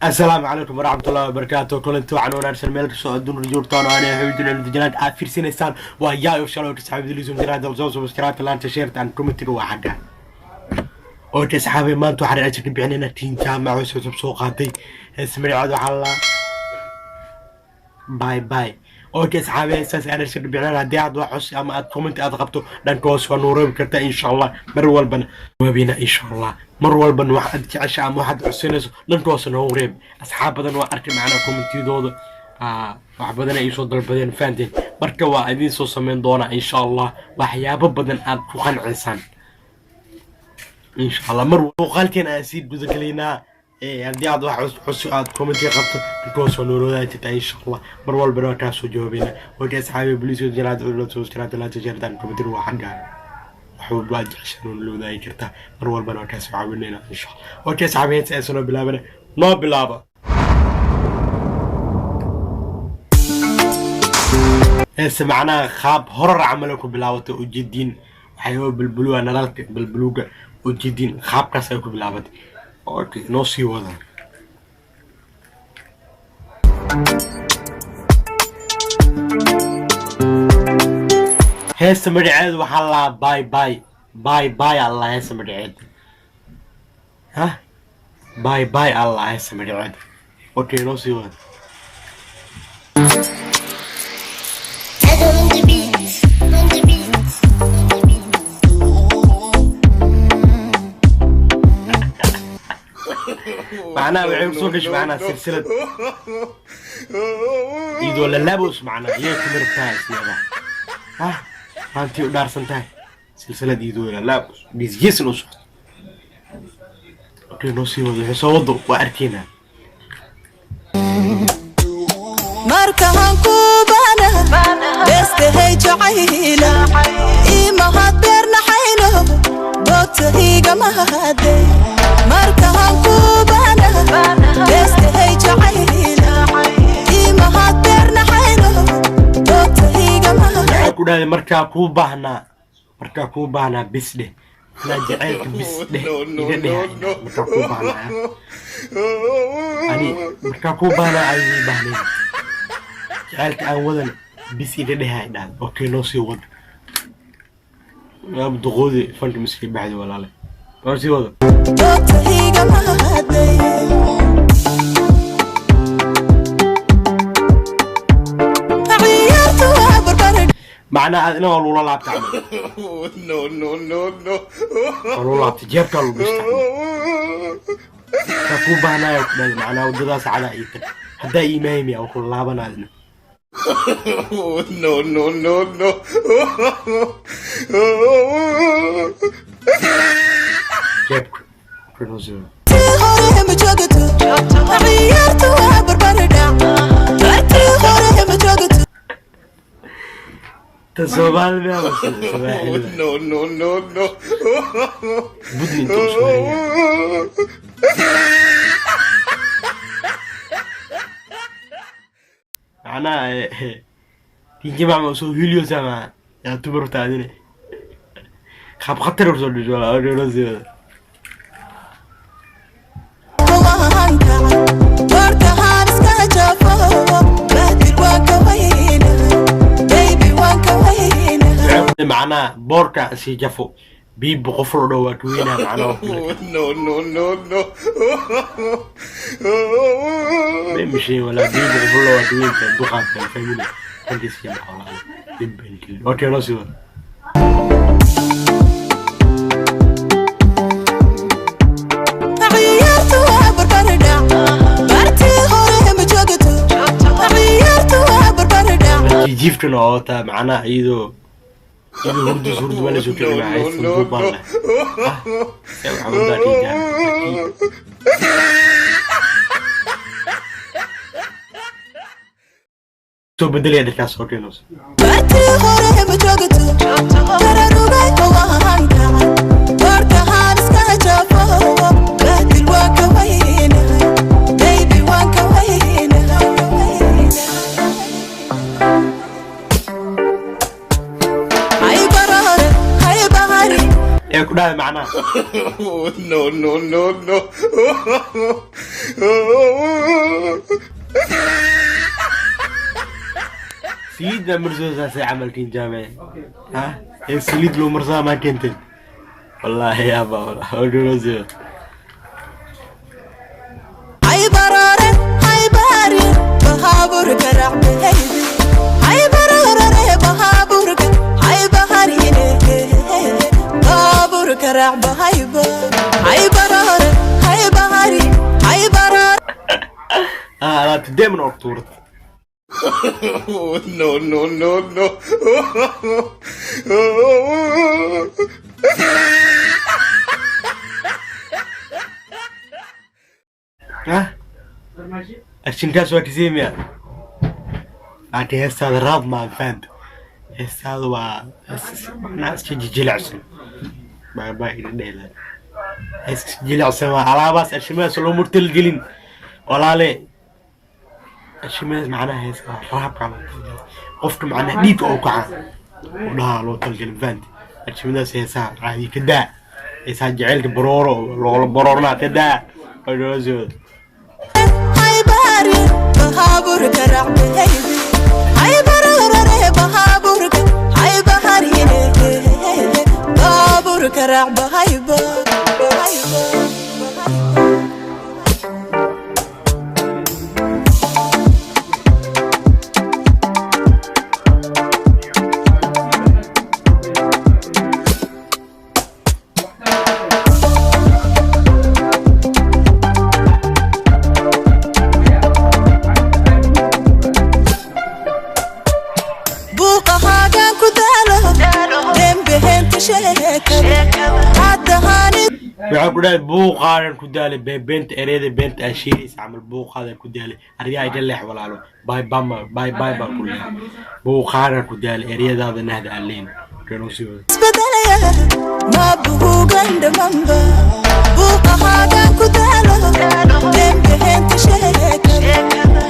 Asalaamu calaykum waraxmatullahi wabarakaatu. Kulanti waxaan wanaagsan meel kastoo adduunka joogtaan oo aanay xubin janaad aad fiirsanaysaan. Waa yaa shalay saxaabada janaad soo subscribe, like, share and comment waa xagga. Okay saxaabay, maanta waxaan ajir ka bixinaynaa Kiin Jaamac oo cusub soo qaaday. Hees magaceed waxaa la "Bye Bye". Okay saxaabay, saas aan ajir ka bixinayna. Haddii aad wax cus ama aad comment aad qabto, dhanka hoos waa nuureebi kartaa, insha Allah. Mar walbana waabina, insha Allah. Mar walbana wax aad jecesha ama waxaad codsanayso dhanka hoos noogu reeb. Asxaab badan waa arkay, macnaa commentiyadooda wax badan ay soo dalbadeen, fahanteen. Marka waa idiin soo sameyn doonaa, insha Allah, waxyaabo badan aad ku qanciysaan, insha Allah. Mar muuqaalkeen aan sii gudagelaynaa. Haddii aad wax cus aad commentiga qabto, dhanka hoos waa nooloodaa jirtaa, insha Allah. Mar walbana waa kaa soo jawaabayna. Okay asxaabi, please janaad subscribe, like, share and comment waa xagga. Wax walba aad jeceshaan oo nala kartaa, mar walbana waa kaa soo caawinayna, insha Allah. Okay asxaabi, hees aysan noo bilaabana, noo bilaaba. Heese macnaha qaab horar camal ay ku bilaabatay, ujeediin waxyaaba bulbuluga, nalalka bulbuluga, ujeediin qaabkaas ay ku bilaabatay. Okay, noo sii wada. Heesta magaceedu waxaa la "Bye Bye". "Bye Bye" allah heesta magaceedu. Ha, "Bye Bye" allah heesta magaceedu. Okay, noo sii wada. Edo on the beat, on the beat, on the beat. Macnaha waxay kusoo gashay macnaha silsilad iyadoo lalaabos, macnaha iyay timirtahay siyada ha maantii u dhaarsan tahay silsilad iyadoo lalaabos geesgeesan u socdo. Okay, noo sii wado. Wixii soo wado waa arkaynaa. Markaan ku baana beestahay jacayla imahad beernaxayno boogta higamahade. Markaan ku baana beestahay jacayla imahad beernaxayno boogta higamahade. Waxay ku dhahday markaa kuu baahnaa, markaa kuu baahnaa bis dheh, anaa jacaylka bis dheh iga dheh. Markaa kuu baahnaa ani, markaa kuu baahnaa aan ii baahnayn, jacaylka aan wadan bis iga dheh ay dhahday. Okay, noo sii wada. Duqoodi fanka miskii baxdi walaale, noo sii wada. Boogta higamahade. Ciyaartu waa barbar. Macnaha adina waa lagula laabta camal. No, no, no, no. Waa lagula laabtay, jeebkaa lagu gashta. Markaa kuu baahnaayo ku dhahday, macnaha waddadaas cadaa ii tag, haddaa ii maahimiya waa kula laabanaa adina. No, no, no, no. Jeebka. Okay, noo sii wada. Hore ma joogto, ciyaartu waa barbardhac. Bartii hore ma joogto. Ta Soomaali miyaa mase Sawaaxili? No, no, no, no. Budni inta u soo yahay. Macnaha tinjimac ma soo hiliyo sama yaa tumarta adine qaab khatar u soo dhisho walaa. Okay, noo sii wada. Wahankaca warkahaan iska jafo bahdil waan ka weynahay, baby, waan ka weynahay. Macnaha boorka sii jafo biibba qof loo dhow waa ka weynaa, macnaha waa kula. No, no, no, no. Mishay walaa biibba qof loo waa ka weynta duqaadka family halkiis ka walaal dib baan gelin. Okay, noo sii wada. Ciyaartu waa barbardhac, bartii hore ma joogto, ciyaartu waa barbardhac. Jiifkana oo wataa, macnaha iyadoo hurdis hurdi waa lasoo kici macay sanduuq baan leh ah see waxaa wadaa kiijaana soo bedelaya dharkaas. Okay, noo sii. Bartii hore ma joogto, tararugay wahankaca warkahaan iska jafo bahdil waan ka weynahay, baby, waan ka weynahay. Hay barare, hay bahari. Ee ku dhahay macnaha. No, no, no, no. Saliid baa marsoosaasay camalkiin jaamee. Ha, ee saliid loo marsaa maa keentay? Wallaahi yaaba wallaahi. Hay barare, hay bari, bahaburka racbe haybi. Hay barare, bahaburka, hay baharine, bahaburka racbe hayba. Hay barare, hay bahari, hay barare. Ah, alaabta deeman oo tuurta. No, no, no, no. Ha, akshinkaas waa kasiimiya, laakiin heestaada raab maa fahamta. Heestaada waa macnaha iska jijilicsan, baa ila dheelaan. Hees jilicsan waa alaabaas ashimadaas looma talgelin walaale. Ashimadaas macnaha heeska raabka loo talgelin, qofka macnaha dhiigga oo kaca u dhahaa loo talgelin, fahamta. Ashimadaas heesaha caadi ka daa, heesaha jaceylka barooro loola baroornaa ka daa. Waa Hay bari, bahaburka racbe haybi. Hay barare, bahaburka, hay baharine, bahaburka racbe hayba. Hayba. Buuqa haagaan ku daalo dembiheenta sheekada haddahaani. Waxaa ku dhahay buuqaadan ku daalay beebeenta ereyada beenta aa sheegaysa camal, buuqaadan ku daalay. Aryaa iga leex walaalo, bay bama bay bay baan ku leeyahay. Buuqaadan ku daalay ereyadaada nahda aan leyn. Isbedelaya ma buugan dhamanba. Buuqa haagaan ku daalo dembiheenta sheekada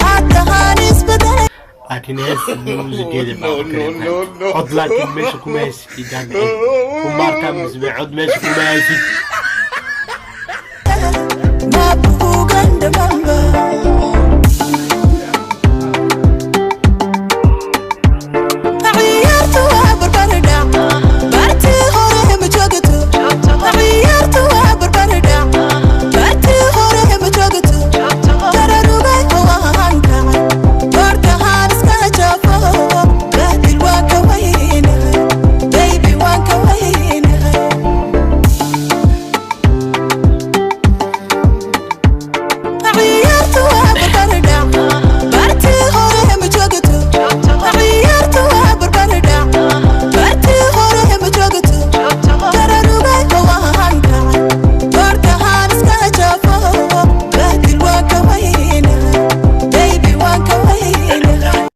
haddahaan isbedelaya. Laakiin heesta muusigeeda baa No, ku no, no, no. cod, laakiin meesha kuma haysid jaamicin kumaarkaa misbe cod meesha kuma haysid. Ma buugan dhamanba. Ciyaartu waa barbardhac, bartii hore ma joogto. Ciyaartu waa barbardhac, bartii hore ma joogto. Tararugay waan kacay, boorkahaan iska jafo. Bahdil waan ka weynahay, baby, waan ka weynahay. Ciyaartu waa barbardhac, bartii hore ma joogto. Ciyaartu waa barbardhac, bartii hore ma joogto. Tararugay waan kacay, boorkahaan iska jafo. Bahdil waan ka weynahay, baby, waan ka weynahay.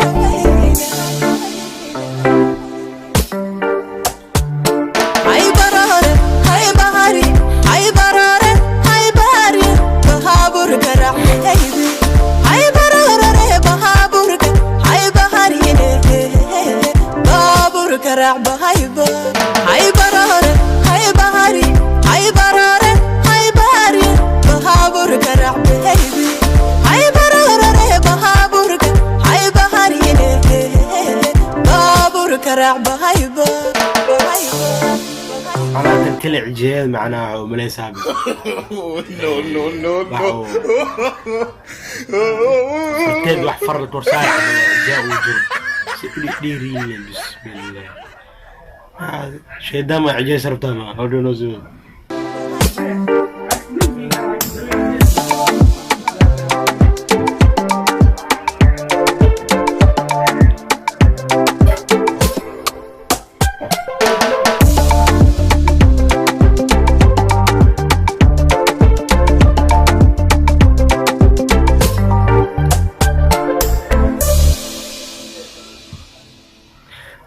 Hay barare, hay bahari, hay barare, hay bahari, bahaburka racbe haybi. Hay barare, bahaburka, hay baharine, bahaburka racbe hayba. Hay barare, hay bahari, hay barare, hay bahari, bahaburka racbe haybi. Hay barare, bahaburka, hay baharine, bahaburka racbe hayba. Macnaha tan kala cijeeyada macnaha waxaa umalaysaa No, no, no, waxa no. uu farteed wax faral korsaar camal oo cijaa uu jiro si u dheeriin. Bismillah, shaydaan ma cijeys rabtaa ma hodhanoo.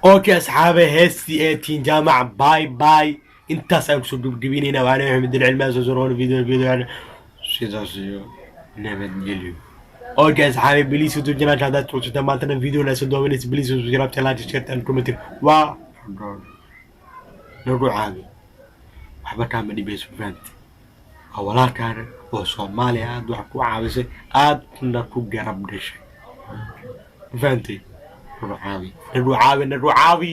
Okay asxaabe, heestii ee tiin jaamaca bye bye intaas aan kusoo gabgabineynaa. Waana Maxamed Cilmaa soo soo video video, sidaas iyo nabadgelyo. Okay asxaabe, please YouTube channel haddaad kucusubtaa maantana video la soo doobanaysa, please subscribe, like, share and comment. Waa nagu caawi. Waxba kaama dhibayso, fahamti? Waa walaalkaana oo Soomaaliya aad wax ku caawisay, aadna ku garab dhashay, ma fahantay? Nanu caawi, nanu caawi, nanu caawi.